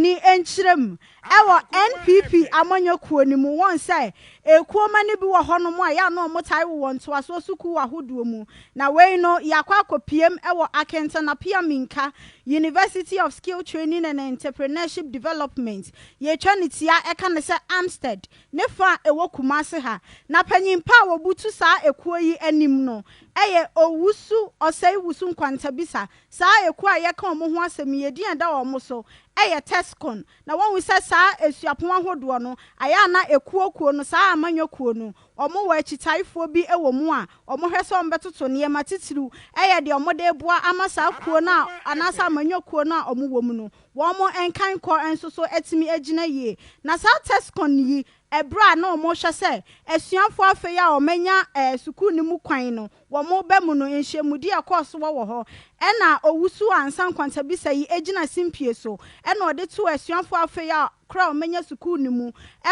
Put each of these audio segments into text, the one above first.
Ni nkyerɛ mu wɔ NPP amanyɔkuo no mu. Wɔn sɛ ekuo ma no bi wɔ hɔnom a yɛ a na wɔtae wowɔ ntoasoɔ sukuu ahodoɔ mu. Na wei no yɛakɔ akɔpiem wɔ Akenten Appiah Menka University of Skill Training and Entrepreneurship Development. Yɛtwa ne tia ɛka no sɛ AAMUSTED ne fa a ɛwɔ Kumase ha. Na panyin pa a wɔbutu saa ekuo yi anim no yɛ Owusu Osei Wusu Nkwantabisa. Saa ekuo a yɛka wɔn ho asɛm yi, edin a ɛda wɔn so yɛ TESCON. Na wɔahu sɛ saa asuapɔn ahodoɔ no, ayɛ a na ekuo kuo no, saa amanyɔ kuo no, wɔwɔ akyitaefoɔ bi wɔ mu a wɔhwɛ sɛ wɔbɛtoto nneɛma titiriw yɛ deɛ wɔde reboa ama saa kuo no a anaasɛ amanyɔ kuo no a wɔwɔ mu no, wɔn nkankɔ nso so atumi agyina yie. Na saa TESCON yi, ɛberɛ a na wɔrehwɛ sɛ asuafoɔ afei a wɔanya sukuu no mu kwan no, wɔreba mu no, nhyiamudi a ɛkɔɔ so wɔ hɔ. Ɛna Owusu Ansa Nkwantabisa yi gyina simpie so ɛna ɔde too asuafoɔ afei a kora a wɔanya sukuu no mu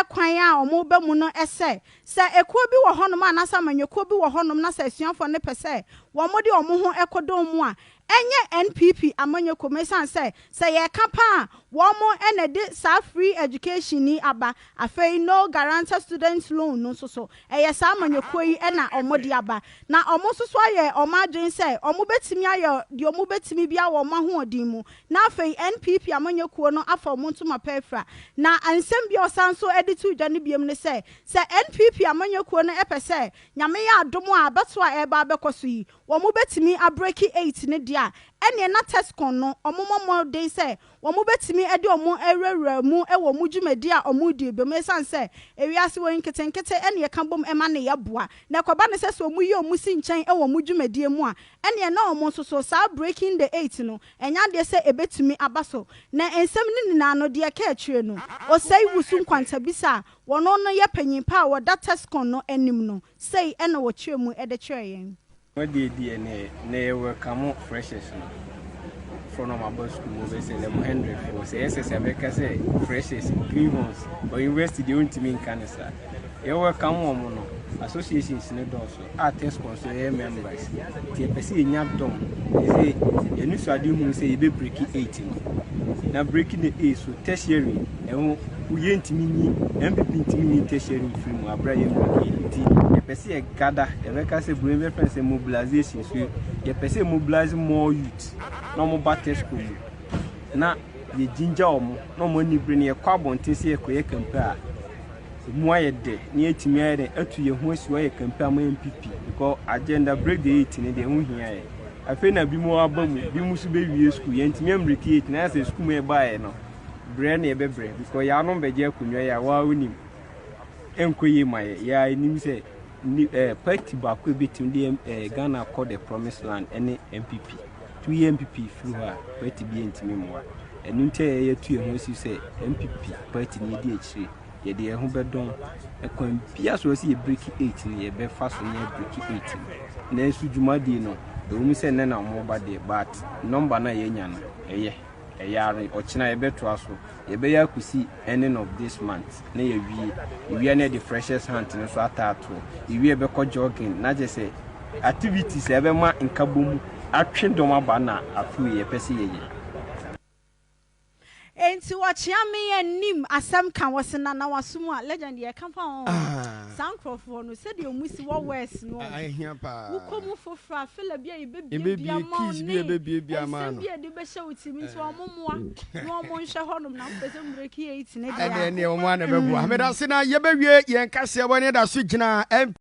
kwan a wɔreba mu no sɛ, sɛ ekuo bi wɔ hɔnom anaasɛ amanyɔkuo bi wɔ hɔnom na sɛ asuafoɔ no pɛ sɛ wɔde wɔn ho kɔdɔm mu a, ɛnyɛ NPP amanyɔkuo mu, ɛsiane sɛ sɛ yɛreka paa a, wɔn na ɛde saa free education yi aba. Afei no guaranteed student loan no nso so, ɛyɛ saa amanyɔkuo yi na wɔde aba. Na wɔn nso so ayɛ wɔn adwene sɛ wɔbɛtumi ayɛ deɛ wɔbɛtumi biara wɔ wɔn ahoɔden mu, na afei NPP amanyɔkuo no afa wɔn ntoma pa afira. Na nsɛm bi a ɔsan nso de to dwa no biom ne sɛ, sɛ NPP amanyɔkuo no pɛ sɛ Nyame yɛ adom a abatoɔ a ɛreba abɛkɔ so yi, wɔbɛtumi abreaki eight no deɛ a, ɛnneɛ na TESCON no wɔmmɔ mmɔden sɛ wɔbɛtumi de wɔn awurawura mu wɔ wɔn dwumadie a wɔredi mu, ɛsiane sɛ ewiase wɔ nketenkete na yɛka bom ma no yɛ boa. Na ɛkɔba no sɛ sɛ wɔyi wɔn si nkyɛn wɔ wɔn dwumadie mu a, ɛnneɛ na wɔn nso so saa breaking the eight no, ɛnyɛ adeɛ sɛ ɛbɛtumi aba so. Na nsɛm no nyinaa no, deɛ ɛka akyire no, Osei Wusu Nkwantabisa a wɔno no yɛ panyin pa a wɔda TESCON no anim no, sei na wɔkyerɛ mu de kyerɛ yɛn. Wɔde deɛ ne ne yɛ welcome freshers no frɔ na ɔmo school mu bɛsɛ level 100 foɔ sɛ ɛsɛ sɛ bɛka sɛ freshers, greenhorns, but university deɛ ɔntumi nka ne saa. Yɛ welcome wɔn no, associations ne dɔɔso a TESCON so yɛ members, nti yɛpɛ sɛ yɛnya dɔm sɛ yɛne so ade hu sɛ yɛbɛ break eight no. Na breaking the eight so, tertiary ɛho yɛntumi nyi NPP ntumi nyi tertiary mfiri mu abere a yɛn break eight. Nti yɛpɛ sɛ yɛ gather, yɛbɛka sɛ buroni bɛfrɛ sɛ mobilization, so yɛpɛ sɛ mobilize more youth na wɔn ba TESCON mu na yɛgyingya wɔn na wɔn ani bere no yɛkɔ abɔnten sɛ yɛkɔyɛ campaign a mu ayɛ dɛ na yɛtumi ayɛ dɛ atu yɛn ho asi hɔ ayɛ campaign ama NPP, because agenda break the eight ne deɛ ɛho hia yɛ. Afei na bi mu aba mu, bi mu nso bɛwie school, yɛntumi ambreak eight na yɛ sɛ school mu yɛbaeɛ no brɛ na yɛbɛbrɛ, because yɛanom bɛgye akonnwa yi a waa wonim ɛnkɔ yie ma yɛ. Yɛ anim sɛ ni party baako ebɛtumi de Ghana kɔ the promised land ɛne NPP. Tu yɛ NPP firi hɔ a, party bi ntumi mmoa. Ɛno nti a yɛyɛ tu yɛn ho asi sɛ NPP party ne yɛdi akyire, yɛde yɛn ho bɛdɔn ɛkwan bia so sɛ yɛ break eight no, yɛbɛfa so ne yɛ break eight no. Nanso dwumadie no ɛwɔ mu sɛ nnɛ na wɔn ba deɛ, but number no a yɛnya no ɛyɛ ara. Ɔkyena yɛbɛtoa so, yɛbɛyɛ akɔsi ending of this month na yɛwie. Yɛwie na yɛde freshers hunt no so ataatoɔ. Yɛwie, yɛbɛkɔ jogging na kyerɛ sɛ activities a ɛbɛma nkabom atwe dɔm aba na afei yɛpɛ sɛ yɛyɛ. Enti wɔkyea me anim asɛm ka wɔ se nana waso mu a legend yɛ ka fa ho. Saa nkurɔfoɔ no, sɛdeɛ ɔmu si wɔ west no, ahia paa. Wokɔ mu foforɔ a fila bi a Yɛbɛbie yɛbɛbiebia ma wo keys bi ne a yɛbɛbiebia ama nsɛm no. bi a yɛde bɛhyɛ wo tirim, nti ɔmo mmoa na ɔmo nhwɛ hɔnom na mpɛ sɛ mbreak eight ne deɛ ɛne wɔn a na bɛboa. Meda se na yɛbɛwie yɛn kaseɛ bɔ ne da so gyina MP.